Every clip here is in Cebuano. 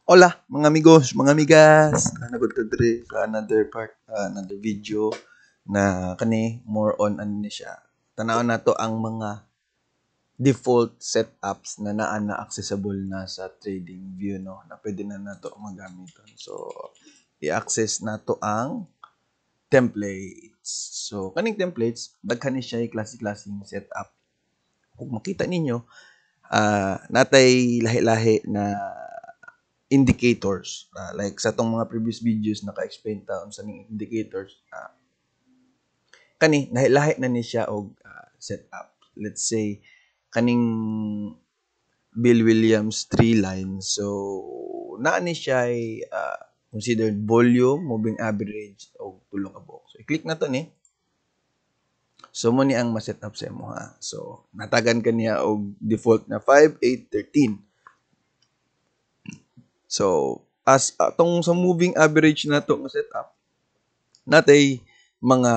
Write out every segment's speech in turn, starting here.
Hola, mga amigos, mga amigas. Naa ta diri sa another part, another video na kani more on ano ni siya. Tan-awon nato ang mga default setups na naa na accessible na sa Trading View, no, na pwede na nato magamiton. So i-access nato ang templates. So kaning templates, daghan ni siya klase-klaseng setup. Kung makita ninyo, natay lahi-lahi na indicators. Like sa atong mga previous videos, naka-explain ta unsa ning indicators. Kani lahi-lahi na ni siya og setup. Let's say kaning Bill Williams three lines. So naa ni siya ay considered volume, moving average og tulo ka buok. So i-click na to ni. So mo ni ang ma-set up sa imo ha. So natagan kaniya og default na 5, 8, 13. So as atong sa moving average nato nga setup, natay mga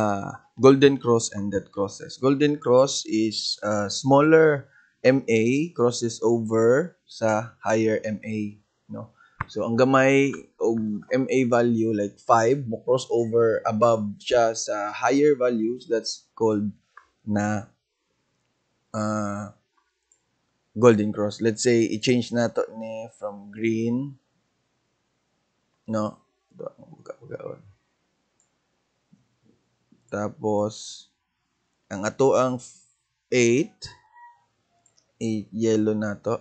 golden cross and death crosses. Golden cross is smaller MA crosses over sa higher MA, no? So ang gamay og MA value like 5 mo cross over above siya sa higher values, that's called na golden cross. Let's say i-change nato ni from green, no, tapos ang ato ang 8 yellow nato.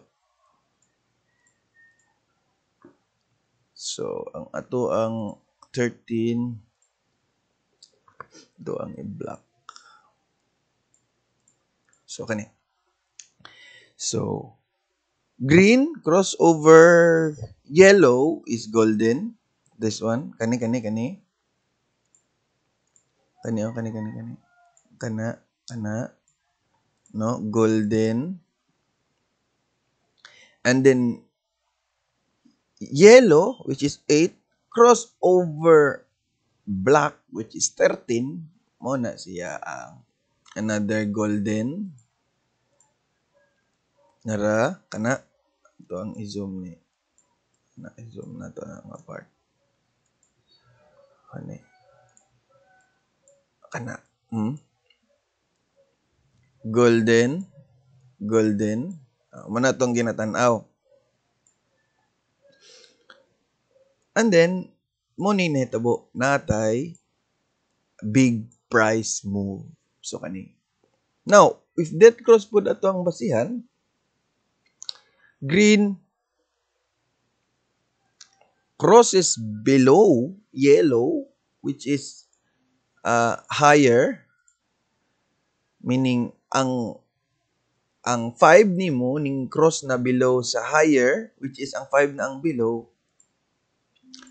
So ang ato ang 13 do ang i-black. So kani. So green crossover yellow is golden. This one kani kani kani. Kani oh, kani kani kani. Kana kana, no, golden. And then yellow, which is 8, cross over black, which is 13, mo na siya ang another golden. Nara kana ito ang i-zoom ni. Na i-zoom na to na nga part. Kani. Kana. Golden, golden. Mo na tong ginatan-aw. And then, mo ni nahitabo, natay big price move. So, kani. Now, if death cross pud ato ang basihan, green crosses below yellow, which is higher, meaning ang 5 nimo ning cross na below sa higher, which is ang 5 na ang below,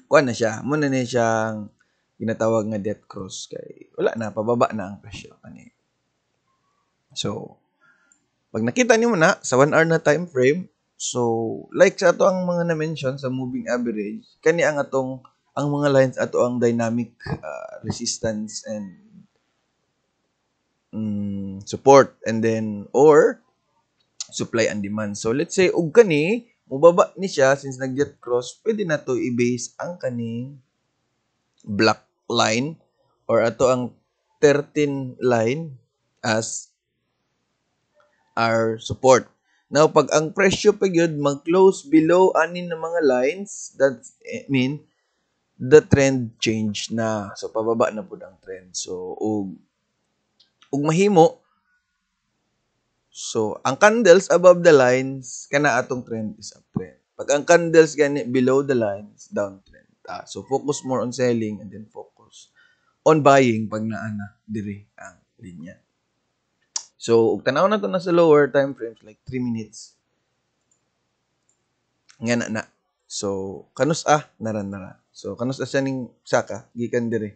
kuan na siya, mo na ni siyang ginatawag nga death cross kay wala na, pababa na ang presyo kani. So pag nakita nimo na sa 1 hour na time frame, so like sa ato ang mga na-mention sa moving average, kani ang atong ang mga lines ato ang dynamic resistance and support and then or supply and demand. So let's say og kani mubaba ni siya since nag-death cross, pwede na to i-base ang kaning black line or ato ang 13 line as our support. Now pag ang presyo pa gyud mag-close below ani na mga lines, that mean the trend change na. So pababa na pud ang trend. So ug mahimo, so ang candles above the lines kana atong trend is uptrend. Pag ang candles gani below the lines, downtrend. So focus more on selling and then focus on buying pag naa na diri ang linya. So ug tan-aw na to na sa lower time frames like 3 minutes. Nga na na. So kanus a nara nara. So kanus a siya ning saka gikan diri.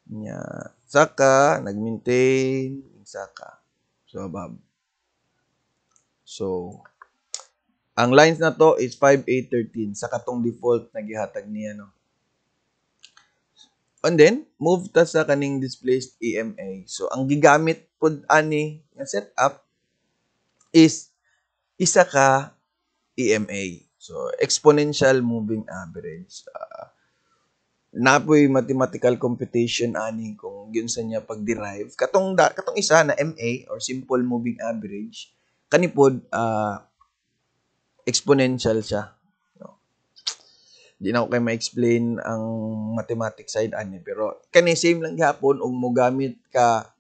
Nya saka nag-maintain saka. So above. So ang lines na to is 5, 8, 13 sa katong default na gihatag niya, no. And then move ta sa kaning displaced EMA. So ang gigamit pud ani nga setup is isa ka EMA. So, exponential moving average. Napoy mathematical computation ani kung giunsa niya pag-derive. Katong isa na MA or simple moving average, kani pod exponential siya. No? Di na ko kay ma-explain ang mathematics side ani, pero kani same lang gihapon og mogamit ka,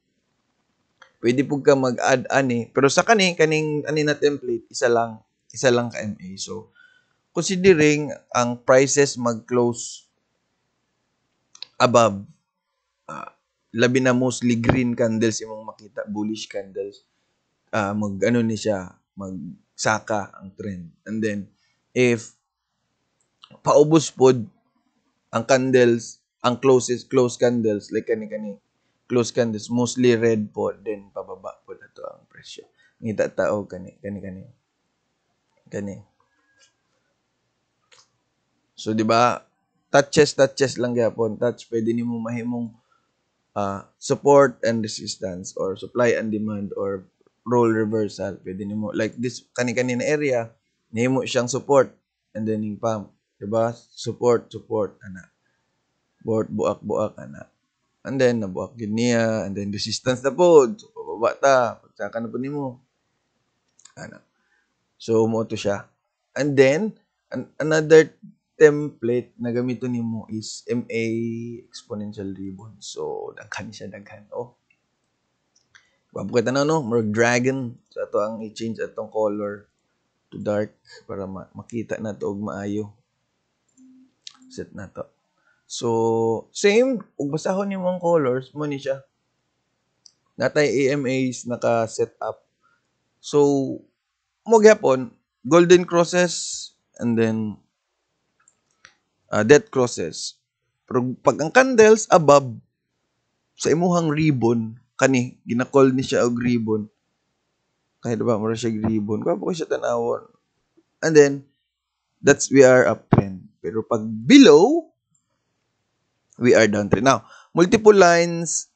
pwede pud ka mag-add ani, pero sa kani kaning ani na template, isa lang ka MA. So considering ang prices mag-close above, labi na mostly green candles imong makita, bullish candles, mag ano ni siya, magsaka ang trend. And then if paubos pod ang candles, ang closest close candles, like kani kani close candles mostly red pod, then pababa pod ato ang presyo. Ngita tao kani kani kani kani. So di ba, touches touches lang gyapon, touch, pwede nimo mahimong support and resistance or supply and demand or role reversal. Pwede nimo like this, kani kani na area, nihimo siyang support and then ning pump, di ba? Support, support ana, support, buak buak ana, and then nabuak gyud niya, and then resistance na pod. So pababa ta, pagsaka na pod nimo ana. So mo to siya. And then another template na gamiton nimo is MA exponential ribbon. So daghan siya, daghan. Oh, gwapo kay tan-aw, no? Murag dragon. So ato ang i-change atong color to dark para makita na to og maayo. Set na to. So same, ug basahon nimo ang colors mo ni siya. Natay AMAs naka-set up. So mo gyapon golden crosses and then death crosses. Pero pag ang candles above sa imuhang ribbon, kani gina-call ni siya og ribbon. Kahit ba mura siya ribbon, gwapo kay siya tan-awon. And then that's we are uptrend. Pero pag below, we are downtrend. Now, multiple lines,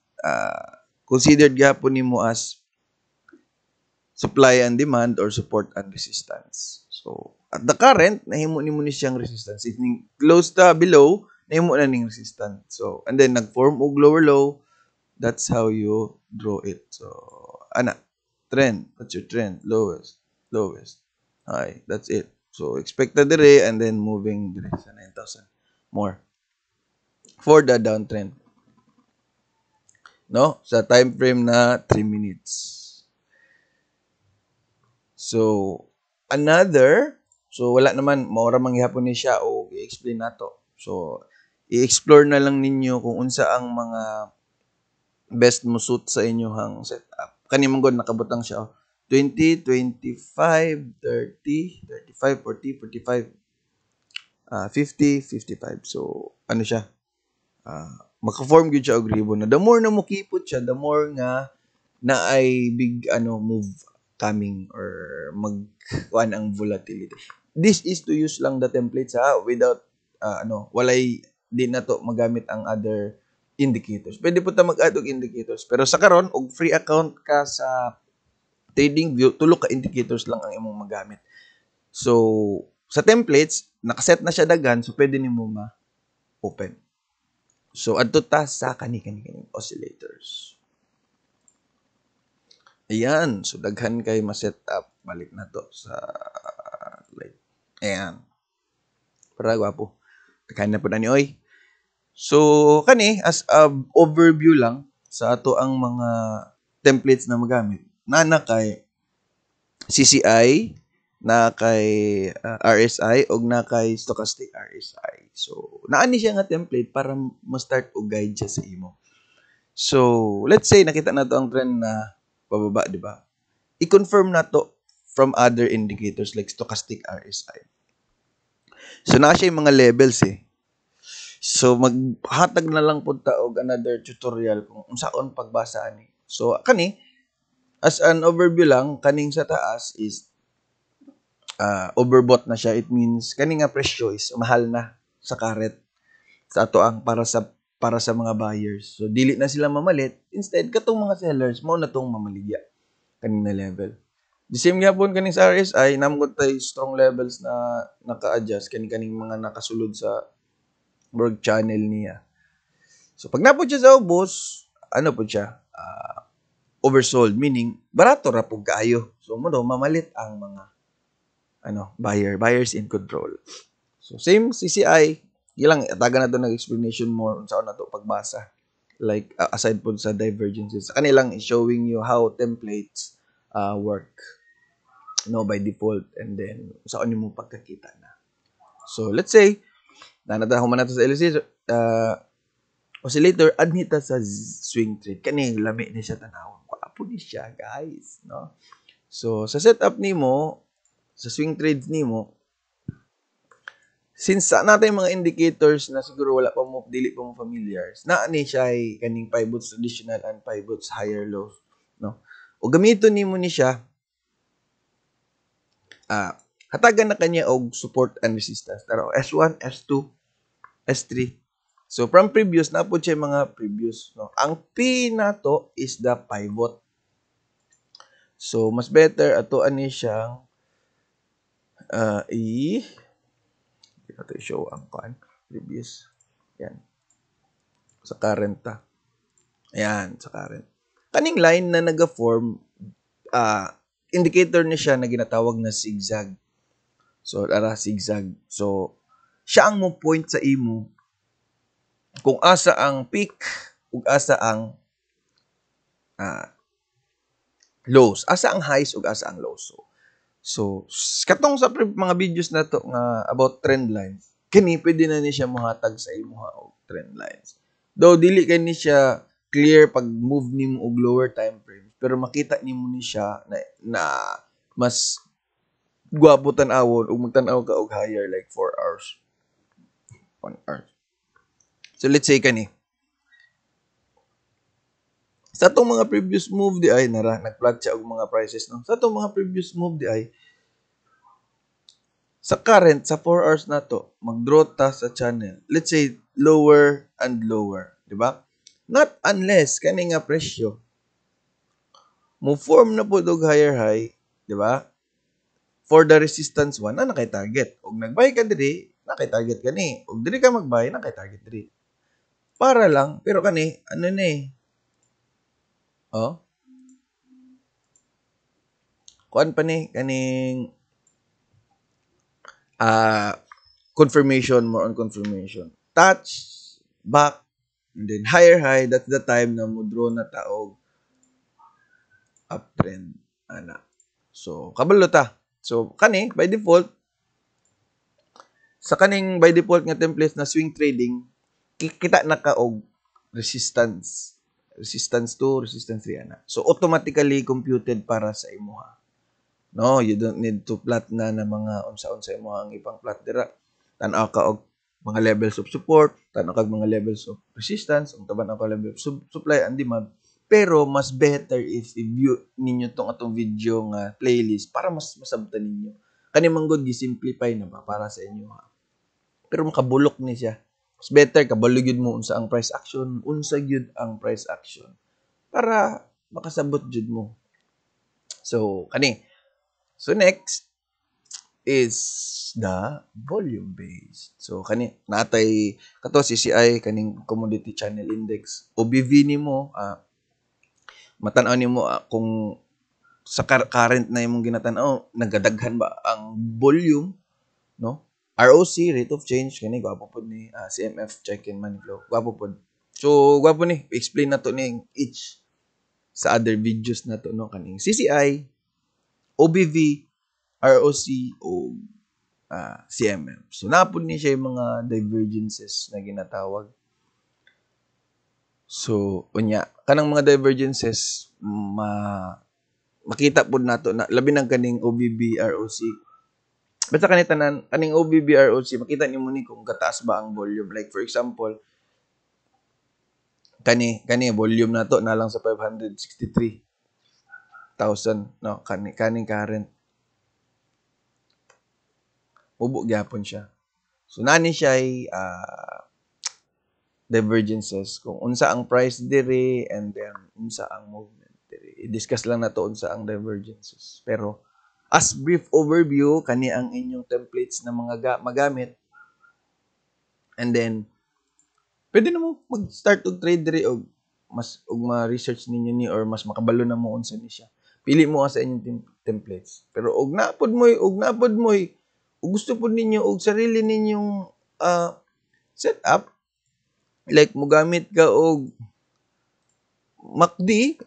considered gyapon nimo as supply and demand or support and resistance. So, at the current, nahimo nimo ni siyang resistance. If ning close ta below, nahimo na ning resistance. So, and then nag-form og lower low, that's how you draw it. So, ana, trend, that's your trend, lowest, lowest, high, that's it. So, expected dire and then moving dire sa 9,000 more for the downtrend. No? Sa time frame na 3 minutes. So, another, so wala naman, maura man gihapon ni siya o i-explain nato. So, i-explore na lang ninyo kung unsa ang mga best mo suit sa inyong setup. Kani man gud nakabutang siya, oh. 20, 25, 30, 35, 40, 45, 50, 55. So, ano siya? Maka-form gyud siya og ribbon na the more na mukipot siya, the more nga na ay big ano move coming or mag kuan ang volatility. This is to use lang the templates ha, without ano, walay, di na to magamit ang other indicators. Pwede po ta mag-add og indicators, pero sa karon og free account ka sa TradingView, tulo ka indicators lang ang imong magamit. So, sa templates, nakaset na siya daghan, so pwede nimo ma-open. So, adto ta sa kani kani kani oscillators. Ayan. So, daghan kay ma-set up. Balik na to sa like, ayan. Para gwapo. Daghan na po na ni oy. So, kani, as a overview lang sa ato ang mga templates na magamit. Nana kay CCI, na kay RSI, og na kay Stochastic RSI. So, naani siya nga template para ma-start og guide siya sa imo. So, let's say nakita na to ang trend na pababa, di ba? I-confirm na to from other indicators like Stochastic RSI. So, naa siya yung mga levels eh. So, maghatag na lang pud ta og another tutorial kung unsaon pagbasa ani. So, kani, as an overview lang, kaning sa taas is overbought na siya. It means kani nga presyo is mahal na sa karet sa ato ang para sa mga buyers. So dili na sila mamalit. Instead, katong mga sellers mao na tong mamaligya kaning na level. The same gyapon kaning sa RSI, naa man tay strong levels na naka-adjust kani kaning mga nakasulod sa work channel niya. So pag naa pod siya sa ubos, ano pod siya? Oversold, meaning barato ra pud kaayo. So mao do mamalit ang mga ano, buyers in control. So same CCI, ilang atagan na to nag explanation more unsaon na to pagbasa. Like aside pod sa divergences, sa kanilang showing you how templates work, no, by default and then unsaon nimo pagkakita na. So let's say nanata human nato sa LC oscillator, adni ta sa swing trade. Kani lami ni siya tanawon. Gwapo ni siya, guys, no? So sa setup nimo sa swing trades nimo, since sa natin mga indicators na siguro wala pa mo, dili pa mo familiar na ni siya ay kaning pivots traditional and pivots higher low, no, o gamiton nimo ni siya, hatagan na kanya og support and resistance. Pero S1, S2, S3. So from previous na po siya mga previous, no. Ang P nato is the pivot. So mas better ato ani siyang i ato i-show ang kuan previous. Yan. Sa current ta. Ayan, sa current. Kaning line na naga-form, indicator ni siya na ginatawag na zigzag. So, ara zigzag. So, siya ang mo point sa imo kung asa ang peak ug asa ang lows. Asa ang highs ug asa ang lows. So, katong sa mga videos na to nga about trend lines, kini pwede na ni siya mohatag sa imo og trend lines. Though dili kay ni siya clear pag move nimo og lower time frames, pero makita nimo ni siya na mas gwapo tan-awon ug magtan-aw ka og higher, like 4 hours, 1 hour. So let's say kani sa atong mga previous move di ay nara nagplot siya og mga prices, no. Sa atong mga previous move di ay sa current sa 4 hours na to, mag-draw ta sa channel, let's say lower and lower, di ba? Not unless kani nga presyo mo form na pod og higher high, di ba, for the resistance 1 na nakay target. Og nag-buy ka diri, nakay target kani. Og diri ka mag-buy, nakay target diri. Para lang, pero kani, ano na eh. Oh. Kuan pa ni kaning confirmation, more on confirmation. Touch back and then higher high, that's the time na mo draw na ta og uptrend ana. So kabalo ta. So kani by default, sa kaning by default nga templates na swing trading, kita na ka og resistance, resistance 2, resistance 3 ana. So automatically computed para sa imuha, no? You don't need to plot na na mga unsa-unsa imo ang ipang plot dira. Tan-aw ka og mga levels of support, tan-aw kag mga levels of resistance, ug tan-aw ka level of supply and demand. Pero mas better if i-view ninyo tong atong video nga playlist para mas masabtan ninyo. Kani man gud gi-simplify na ba para sa inyo ha. Pero makabulok ni siya. Mas better kabalo gyud mo unsa ang price action, unsa gyud ang price action para makasabot jud mo. So kani. So next is the volume based. So kani natay kato CCI, kaning commodity channel index. OBV nimo, matan-aw nimo kung sa current na imong ginatan-aw nagadaghan ba ang volume, no? ROC, rate of change, kani gwapo pod ni. CMF, check in money flow, gwapo pod. So gwapo ni, explain na to ni each sa other videos na to, no, kaning CCI, OBV, ROC o CMF. So naa pod ni siya yung mga divergences na ginatawag. So unya kanang mga divergences ma makita pod nato na labi nang kaning OBV, ROC. Basta kani tanan kaning OBV, ROC, makita nimo ni kung kataas ba ang volume. Like for example, kani kani volume nato na lang sa 563,000, no, kani kaning current mubo gyapon siya. So nani siya ay divergences kung unsa ang price diri and then unsa ang movement diri. I-discuss lang nato unsa ang divergences. Pero as brief overview, kani ang inyong templates na mga magamit. And then pwede na mo mag-start og trade diri og mas og ma-research ninyo ni or mas makabalo na mo unsa ni siya. Pili mo sa inyong templates. Pero og napod moy og gusto pod ninyo og sarili ninyong setup, like mogamit ka og MACD,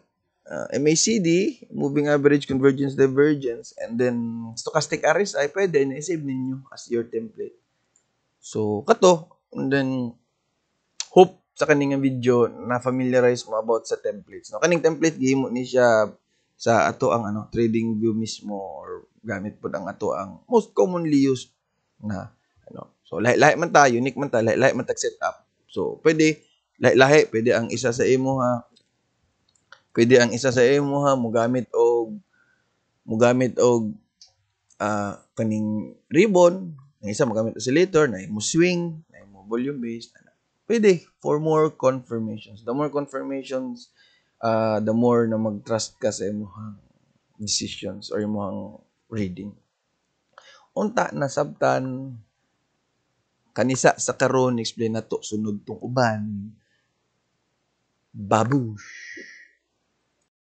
MACD, Moving Average Convergence Divergence, and then Stochastic RSI, pwede na i-save ninyo as your template. So, kato, and then, hope sa kaning video na familiarize mo about sa templates. No, kaning template gihimo ni siya sa ato ang ano, trading view mismo or gamit pod ang ato ang most commonly used na ano. So lahi-lahi man ta, unique man ta, lahi-lahi man tag setup. So pwede lahi-lahi, pwede ang isa sa imo ha mugamit og kaning ribbon, ang isa mogamit oscillator, na mo swing, na mo volume based. Pwede for more confirmations. The more confirmations, the more na mag-trust ka sa imong decisions or imong reading. Unta na sabtan kanisa sa karon, explain na to sunod tong uban. Babush.